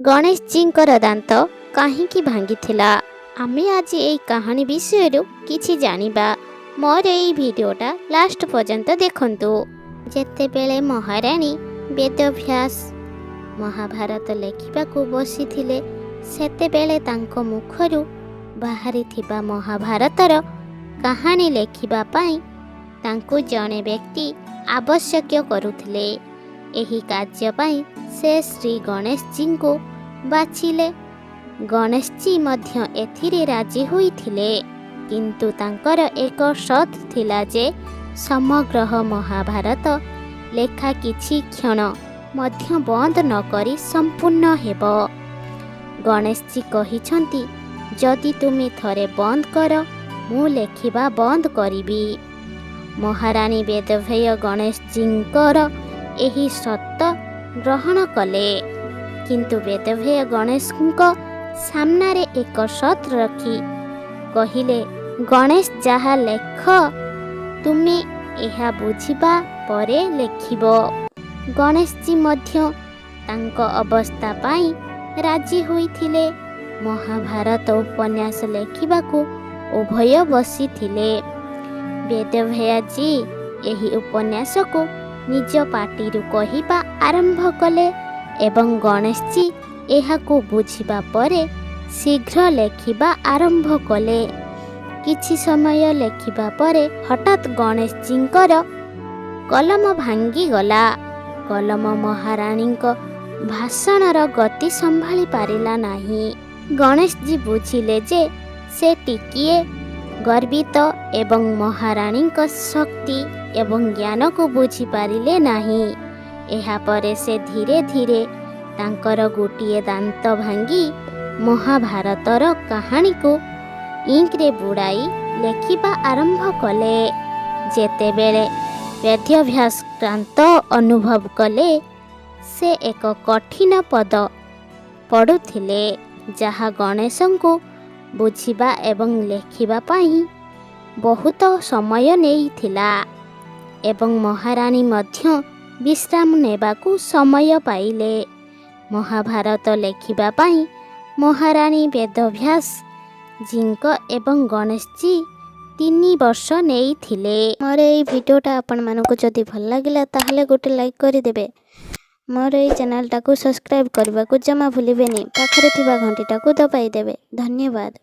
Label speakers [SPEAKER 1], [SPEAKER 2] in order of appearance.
[SPEAKER 1] ଗଣେଶଜୀଙ୍କର ଦାନ୍ତ କାହିଁକି ଭାଙ୍ଗିଥିଲା? ଆମେ ଆଜି ଏଇ କାହାଣୀ ବିଷୟରୁ କିଛି ଜାଣିବା। ମୋର ଏଇ ଭିଡ଼ିଓଟା ଲାଷ୍ଟ ପର୍ଯ୍ୟନ୍ତ ଦେଖନ୍ତୁ। ଯେତେବେଳେ ମହାରାଣୀ ବେଦବ୍ୟାସ ମହାଭାରତ ଲେଖିବାକୁ ବସିଥିଲେ, ସେତେବେଳେ ତାଙ୍କ ମୁଖରୁ ବାହାରିଥିବା ମହାଭାରତର କାହାଣୀ ଲେଖିବା ପାଇଁ ତାଙ୍କୁ ଜଣେ ବ୍ୟକ୍ତି ଆବଶ୍ୟକ କରୁଥିଲେ। ଏହି କାର୍ଯ୍ୟ ପାଇଁ ସେ ଶ୍ରୀ ଗଣେଶଜୀଙ୍କୁ ବାଛିଲେ। ଗଣେଶଜୀ ମଧ୍ୟ ଏଥିରେ ରାଜି ହୋଇଥିଲେ, କିନ୍ତୁ ତାଙ୍କର ଏକ ସର୍ତ୍ତ ଥିଲା ଯେ ସମଗ୍ର ମହାଭାରତ ଲେଖା କିଛି କ୍ଷଣ ମଧ୍ୟ ବନ୍ଦ ନକରି ସମ୍ପୂର୍ଣ୍ଣ ହେବ। ଗଣେଶଜୀ କହିଛନ୍ତି, "ଯଦି ତୁମେ ଥରେ ବନ୍ଦ କର, ମୁଁ ଲେଖିବା ବନ୍ଦ କରିବି।" ମହାରାଣୀ ବେଦବ୍ୟାସ ଗଣେଶଜୀଙ୍କର ଏହି ସର୍ତ୍ତ ଗ୍ରହଣ କଲେ, କିନ୍ତୁ ବେଦବ୍ୟାସ ଗଣେଶଙ୍କ ସାମ୍ନାରେ ଏକ ସର୍ତ୍ତ ରଖି କହିଲେ, "ଗଣେଶ, ଯାହା ଲେଖ, ତୁମେ ଏହା ବୁଝିବା ପରେ ଲେଖିବ।" ଗଣେଶଜୀ ମଧ୍ୟ ତାଙ୍କ ଅବସ୍ଥା ପାଇଁ ରାଜି ହୋଇଥିଲେ। ମହାଭାରତ ଉପନ୍ୟାସ ଲେଖିବାକୁ ଉଭୟ ବସିଥିଲେ। ବେଦବ୍ୟାସଜୀ ଏହି ଉପନ୍ୟାସକୁ ନିଜ ପାଟିରୁ କହିବା ଆରମ୍ଭ କଲେ ଏବଂ ଗଣେଶଜୀ ଏହାକୁ ବୁଝିବା ପରେ ଶୀଘ୍ର ଲେଖିବା ଆରମ୍ଭ କଲେ। କିଛି ସମୟ ଲେଖିବା ପରେ ହଠାତ୍ ଗଣେଶଜୀଙ୍କର କଲମ ଭାଙ୍ଗିଗଲା। କଲମ ମହାରାଣୀଙ୍କ ଭାଷଣର ଗତି ସମ୍ଭାଳି ପାରିଲା ନାହିଁ। ଗଣେଶଜୀ ବୁଝିଲେ ଯେ ସେ ଟିକିଏ ଗର୍ବିତ ଏବଂ ମହାରାଣୀଙ୍କ ଶକ୍ତି ଏବଂ ଜ୍ଞାନକୁ ବୁଝିପାରିଲେ ନାହିଁ। ଏହାପରେ ସେ ଧୀରେ ଧୀରେ ତାଙ୍କର ଗୋଟିଏ ଦାନ୍ତ ଭାଙ୍ଗି ମହାଭାରତର କାହାଣୀକୁ ଇଙ୍କରେ ବୁଡ଼ାଇ ଲେଖିବା ଆରମ୍ଭ କଲେ। ଯେତେବେଳେ ବେଦବ୍ୟାସ କ୍ଳାନ୍ତ ଅନୁଭବ କଲେ, ସେ ଏକ କଠିନ ପଦ ପଢ଼ୁଥିଲେ, ଯାହା ଗଣେଶଙ୍କୁ ବୁଝିବା ଏବଂ ଲେଖିବା ପାଇଁ ବହୁତ ସମୟ ନେଇଥିଲା ଏବଂ ମହାରାଣୀ ମଧ୍ୟ ବିଶ୍ରାମ ନେବାକୁ ସମୟ ପାଇଲେ। ମହାଭାରତ ଲେଖିବା ପାଇଁ ମହାରାଣୀ ବେଦବ୍ୟାସ ଜୀଙ୍କ ଏବଂ ଗଣେଶଜୀ 3 ବର୍ଷ ନେଇଥିଲେ।
[SPEAKER 2] ମୋର ଏଇ ଭିଡ଼ିଓଟା ଆପଣମାନଙ୍କୁ ଯଦି ଭଲ ଲାଗିଲା, ତାହେଲେ ଗୋଟେ ଲାଇକ୍ କରିଦେବେ। ମୋର ଏଇ ଚ୍ୟାନେଲଟାକୁ ସବସ୍କ୍ରାଇବ୍ କରିବାକୁ ଜମା ଭୁଲିବେନି। ପାଖରେ ଥିବା ଘଣ୍ଟିଟାକୁ ଦବାଇ ଦେବେ। ଧନ୍ୟବାଦ।